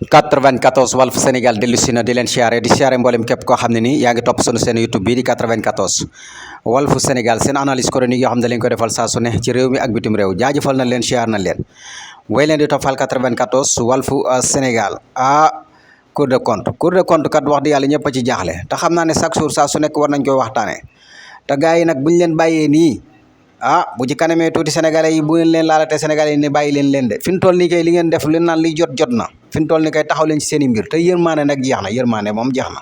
94 Walf Sénégal dellu si na di leen siyaare mboolem képp koo xam ne nii yaa ngi topp sunu seen YouTube bii di 94 Walf Sénégal seen analyse chronique yoo xam ne leen ko defal saa su ne ci réew mi ak bitim réew jaajëfal na leen siyaar na leen way leen di toppal 94 Walf Sénégal Cour des comptes kat wax di yàlla ñëpp a ci jaaxle te xam naa ne chaque jour saa su nekk war nañ koy waxtaane te gars yi nag buñ leen bàyyee nii bu ci kanamee tuuti sénégalais yi bu leen laalatee sénégalais yi ne bàyyi leen de fi mu toll nii kay li ngeen def leen naan liy jot na fi mu toll nii kay taxaw leen ci seen i mbir te yërmaane nag jeex na yërmaane moom jeex na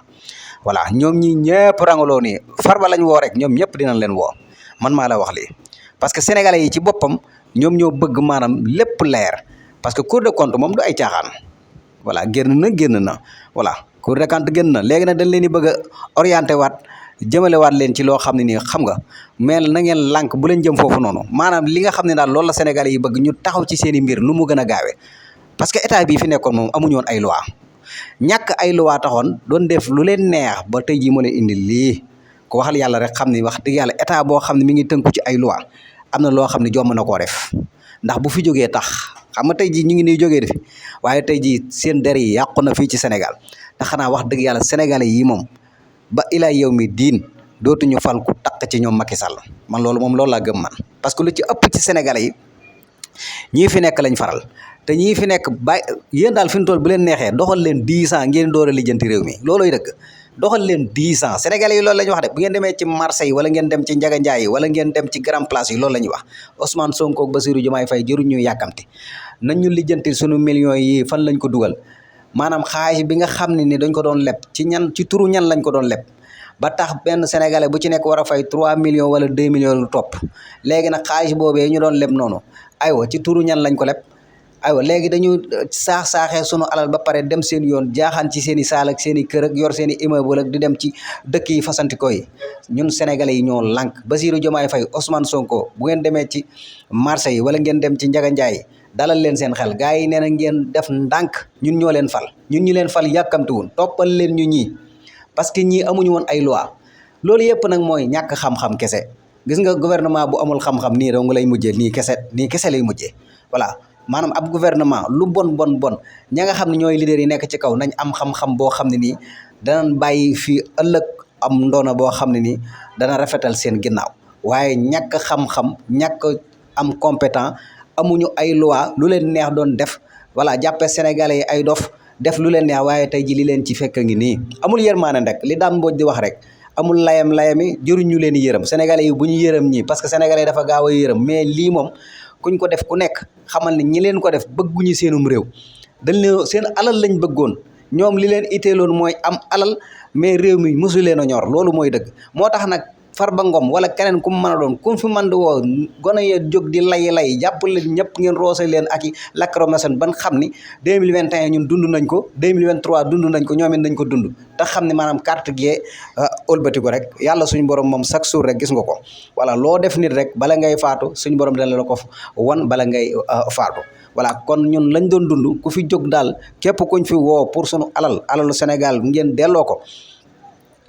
voilà ñoom ñi ñëpp rangaloo nii Farba lañ woo rek ñoom ñëpp dinañ leen woo man maa la wax lii parce que sénégalais yi ci boppam ñoom ñoo bëgg maanaam lépp leer parce que Cour des comptes moom du ay caaxaan voilà génn na voilà Cour des comptes génn na léegi nag dañ leen di bëgg a orienté waat jëmale waat leen ci loo xam ne nii xam nga mais na ngeen lànk bu leen jëm foofu noonu maanaam li nga xam ne daal loolu la sénégalais yi bëgg ñu taxaw ci seen i mbir nu mu gën a gaawee parce que état bii fi nekkoon moom amuñu woon ay loi ñàkk ay loi taxoon doon def lu leen neex ba tey jii moo leen indi lii ko waxal yàlla rek xam ni wax dëgg yàlla état boo xam ne mi ngi tënku ci ay loi am na loo xam ne jomb na koo def ndax bu fi jógee tax xam nga tey jii ñu ngi nii jógee fi waaye tey jii seen der yi yàqu na fii ci Sénégal te xanaa wax dëgg yàlla sénégalais yi moom ba ilaa yow mi diin dootuñu fal ku takk ci ñoom Macky Sall man loolu laa gëm man parce que lu ci ëpp ci sénégalais yi ñii fi nekk lañ faral te ñii fi nekk yéen daal fi mu toll bu leen neexee doxal leen 10 ans ngeen door a lijjanti réew mi looloy dëgg doxal leen 10 ans sénégalais yi loolu la ñuy wax de bu ngeen demee ci marché yi wala ngeen dem ci Njaga Njaay yi wala ngeen dem ci grand place yi loolu la ñuy wax Ousmane Sonko ak Bassirou Diomaye Faye jëruñ ñu yàkkamti nañ ñu lijjanti sunu millions yi fan lañ ko dugal maanaam xaalis bi nga xam ne ni dañ ko doon leb ci turu ñan lañ ko doon leb ba tax benn sénégalais bu ci nekk war a fay 3 millions wala 2 millions lu topp léegi nag xaalis boobee ñu doon leb noonu aywa ci turu ñan lañ ko leb aywa léegi dañu saaxee sunu alal ba pare dem seen yoon jaaxaan ci seen i saal ak seen i kër ak yor seen i immeuble ak di dem ci dëkk yi fasantikoo yi ñun sénégalais yi ñoo lànk Bassirou Diomaye Faye Ousmane Sonko bu ngeen demee ci marché yi wala ngeen dem ci Njaga Njaay dalal leen seen xel gars yi nee na ngeen def ndànk ñun ñoo leen fal ñun ñu leen fal yàkkamtiwun toppal leen ñu ñii parce que ñii amuñu woon ay loi loolu yëpp nag mooy ñàkk xam-xam kese gis nga gouvernement bu amul xam-xam nii dong lay mujjee nii kese lay mujjee voilà maanaam ab gouvernement lu bon ña nga xam ne ñooy leader yi nekk ci kaw nañ am xam-xam boo xam ne nii danañ bàyyi fii ëllëg am ndoona boo xam ne nii dana rafetal seen ginnaaw waaye ñàkk xam-xam ñàkk am compétent amuñu ay loi lu leen neex doon def voilà jàppee sénégalais yi ay dof def lu leen neex waaye tey ji li leen ci fekk ngi nii amul yërmaane rek li daan mbooj di wax rek amul layami jëruñ ñu leen yërëm sénégalais yi bu ñu yërëm ñii parce que sénégalais yi dafa gaaw a yërëm mais lii moom kuñ ko def ku nekk xamal ne ñi leen ko def bëgguñu seenum réew dañ leen seen alal lañ bëggoon ñoom li leen itteeloon mooy am alal mais réew mi mosu leen a ñor loolu mooy dëgg moo tax nag Farba Ngom wala keneen ku mu mën a doon ku fi mën di woo gone yee jóg di lay jàpp leen ñëpp ngeen roose leen ak i lacrymogène ban xam ni 2021 ñun dund nañ ko 2023 dund nañ ko ñoom it nañ ko dund te xam ne maanaam carte gi ëlbati ko rek yàlla suñu borom moom chaque jour rek gis nga ko voilà loo def nit rek bala ngay faatu suñu borom dana la ko wan bala ngay faatu voilà kon ñun lañ doon dund ku fi jóg daal képp kuñ fi woo pour sunu alalu Sénégal ngeen delloo ko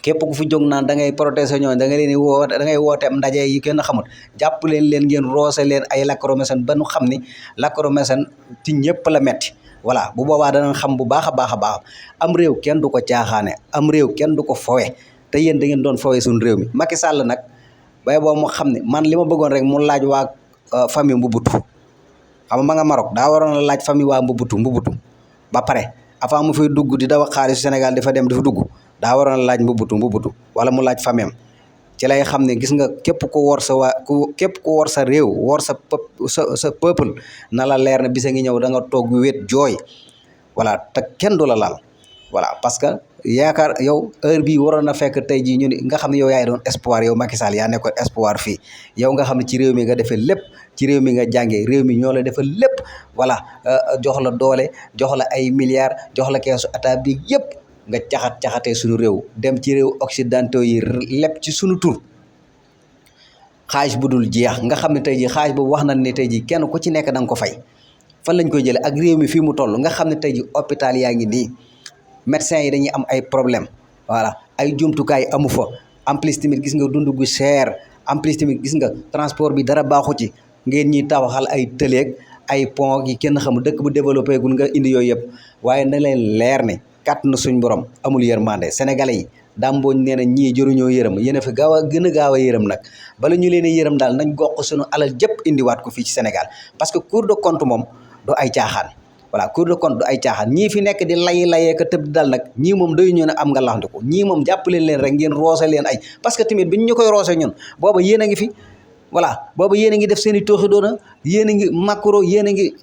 képp ku fi jóg naan da ngay protéger ñooñu da nga leen di woo da ngay woote ndaje yi kenn xamul jàpp leen ngeen roose leen ay lacrymogène ba nu xam ni lacrymogène ci ñëpp la metti voilà bu boobaa danañ xam bu baax a baax am réew kenn du ko caaxaane am réew kenn du ko fowe te yéen da ngeen doon fowe suñu réew mi Macky Sall nag bay boo mu xam ne man li ma bëggoon rek mu laaj waa famille Mbubutu xam nga ma nga Maroc daa waroon a laaj famille waa Mbubutu ba pare avant mu fay dugg di daw xaalis Sénégal dafa dem dafa dugg daa waroon a laaj mbubutu wala mu laaj famem ci lay xam ne gis nga képp ku wor sa képp ku wor sa réew wor sa peuple na la leer na bisa ngi ñëw da nga toog wéet jooy voilà te kenn du la laal voilà parce que yaakaar yow heure bii waroon na fekk tey jii ñu ni nga xam ne yow yaay doon espoir yow Macky Sall yaa nekkoon espoir fii yow nga xam ne ci réew mi nga defee lépp ci réew mi nga jàngee réew mi ñoo la defal lépp voilà jox la doole jox la ay milliards jox la keesu état bi yëpp nga caxatee suñu réew dem ci réew occidentaux yi lépp ci suñu tur xaalis bu dul jeex nga xam ne tey ji xaalis boobu wax nañ ne tey ji kenn ku ci nekk da nga ko fay fan lañ koy jëlee ak réew mi fii mu toll nga xam ne tey ji hôpital yaa ngi nii médecins yi dañuy am ay problème voilà ay jumtukaay amu fa en plus tamit gis nga dund gu cher en plus tamit gis nga transport bi dara baaxu ci ngeen ñuy tabaxal ay tëleeg ay pont yi kenn xamul dëkk bu développé gul nga indi yooyu yëpp waaye na leen leer ne kàtt na suñ borom amul yërmande sénégalais yi dàmbooñ nee na ñii jëruñoo yërëm yéen a fi gaaw a gën a gaaw a yërëm nag bala ñu leen a yërëm daal nañ gox suñu alal jëpp indiwaat ko fii ci Sénégal parce que Cour des comptes moom du ay caaxaan voilà Cour des comptes du ay caaxaan ñii fi nekk di layee ka tëb dal nag ñii moom doyu ñu ne am nga laxndiku ñii moom jàppaleen leen rek ngeen roose leen ay parce que tamit bi ñu koy roose ñun booba yéen a ngi fi voilà booba yéen a ngi def seen i tooxi doona yéen a ngi macro yéen a ngi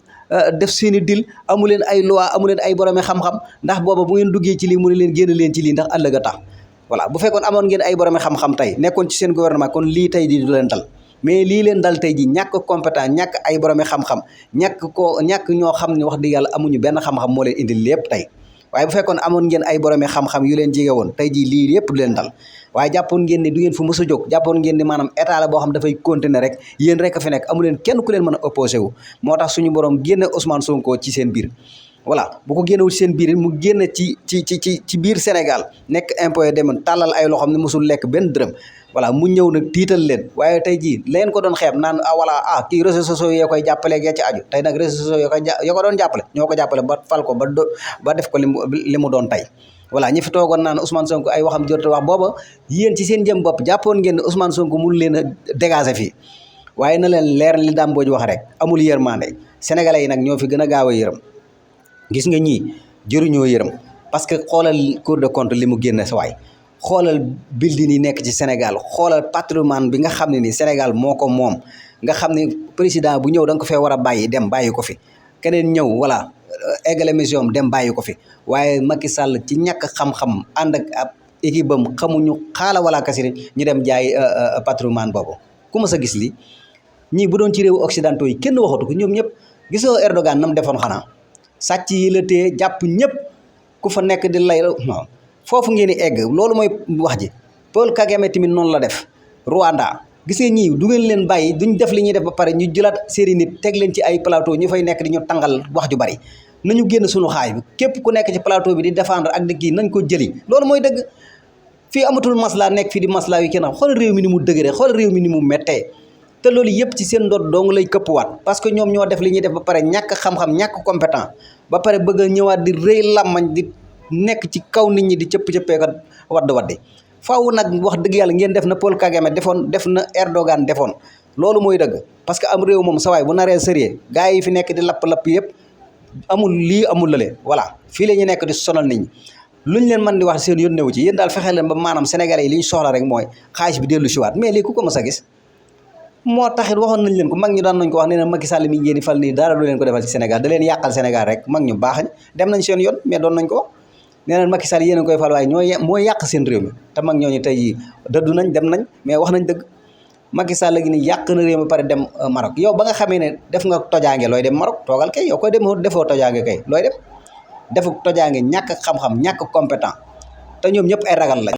def seen i dil amu leen ay loi amu leen ay boromi xam-xam ndax booba bu ngeen duggee ci lii mu ne leen génn leen ci lii ndax ëllëg a tax voilà bu fekkoon amoon ngeen ay boromi xam-xam tey nekkoon ci seen gouvernement kon lii tey di du leen dal mais lii leen dal tey ji ñàkk compétent ñàkk ay boromi xam-xam ñàkk ñoo xam ne wax dëgg yàlla amuñu benn xam-xam moo leen indil lépp tey waaye bu fekkoon amoon ngeen ay boromi xam-xam yu leen jege woon tey jii lii yëpp du leen dal waaye jàppoon ngeen ni du ngeen fu mës a jóg jàppoon ngeen ni maanaam état la boo xam dafay continuer rek yéen rek a fi nekk amu leen kenn ku leen mën a opposé wu moo tax suñu borom génne Ousmane Sonko ci seen biir voilà bu ko génnewul ci seen biir mu génn ci biir Sénégal nekk impôt demoon tàllal ay loxoom ne mosul lekk benn dërëm voilà mu ñëw nag tiital leen waaye tey jii leen ko doon xeeb naan voilà kii réseaux sociaux yee koy jàppale gee ci aju tey nag réseaux sociaux yoo ko doon jàppale ñoo ko jàppale ba fal ko ba def ko li mu doon tey voilà ñi fi toogoon naan Ousmane Sonko ay waxam jot wax booba yéen ci seen jëm bopp jàppoon ngeen ne Ousmane Sonko mun leen a dégager fii waaye na leen leer li Dame Mbodj wax rek amul yërmande sénégalais yi nag ñoo fi gën a gaaw a yërëm gis nga ñii jëruñoo yërëm parce que xoolal Cour des comptes li mu génne sa waay xoolal building yi nekk ci Sénégal xoolal patrimoine bi nga xam ne ni Sénégal moo ko moom nga xam ne président bu ñëw da nga ko fee war a bàyyi dem bàyyi ko fi keneen ñëw voilà eggale mission dem bàyyi ko fi waaye Macky Sall ci ñàkk xam-xam ànd ak ab équipe bam xamuñu xaala wala kasiri ñu dem jaay patrimoine boobu ku ma sa gis li ñii bu doon ci réewu occidentaux yi kenn waxatu ko ñoom ñëpp gisoo Erdogan nam defoon xanaa sàcc yi la téye jàpp ñëpp ku fa nekk di lay non foofu ngeen di egg loolu mooy wax ji Paul Kagame tamit noonu la def Rwanda gis nga ñii du ngeen leen bàyyi duñ def li ñuy def ba pare ñu jëlaat seeni nit teg leen ci ay plateau ñu fay nekk di ñu tàngal wax ju bari nañu génn suñu xaay bi képp ku nekk ci plateau bi di défendre ak di kii nañ ko jëli loolu mooy dëgg fii amatul masla nekk fii di masla yu kenn xool réew mi ni mu dëgëree xool réew mi ni mu méttee te loolu yëpp ci seen ndoot dong lay këppwaat parce que ñoom ñoo def li ñuy def ba pare ñàkk xam-xam ñàkk compétent ba pare bëgg a ñëwaat di rëy làmmañ di nekk ci kaw nit ñi di cëpp-cëppee ko wadd faaw nag wax dëgg yàlla ngeen def na Paul Kagame defoon def na Erdogan defoon loolu mooy dëgg parce que am réew moom sa waay bu naree sérieux gars yi fi nekk di lapp-lapp yëpp amul lii amul lale voilà fii la ñu nekk di sonal nit ñi luñ leen mën di wax seen yoon newu ci yéen daal fexe leen ba maanaam sénégalais yi li ñu soxla rek mooy xaalis bi dellu siwaat mais lii ku ko mës a gis moo taxit waxoon nañ leen ko mag ñu daan nañ ko wax nee na Macky Sall mi ngeen di fal nii dara du leen ko defal ci Sénégal da leen yàqal Sénégal rek mag ñu baax dem nañ seen yoon mais doon nañ ko nee na Macky Sall yéen a koy fal waaye mooy yàq seen réew mi te mag ñooñu tey jii dëddu nañ dem nañ mais wax nañ dëgg Macky Sall gi ni yàq na réew mi pare dem Maroc yow ba nga xamee ne def nga tojaange looy dem Maroc toogal kay yow koy dem defoo tojaange kay looy dem defu tojaange ñàkk xam-xam ñàkk compétent te ñoom ñëpp ay ragal lañ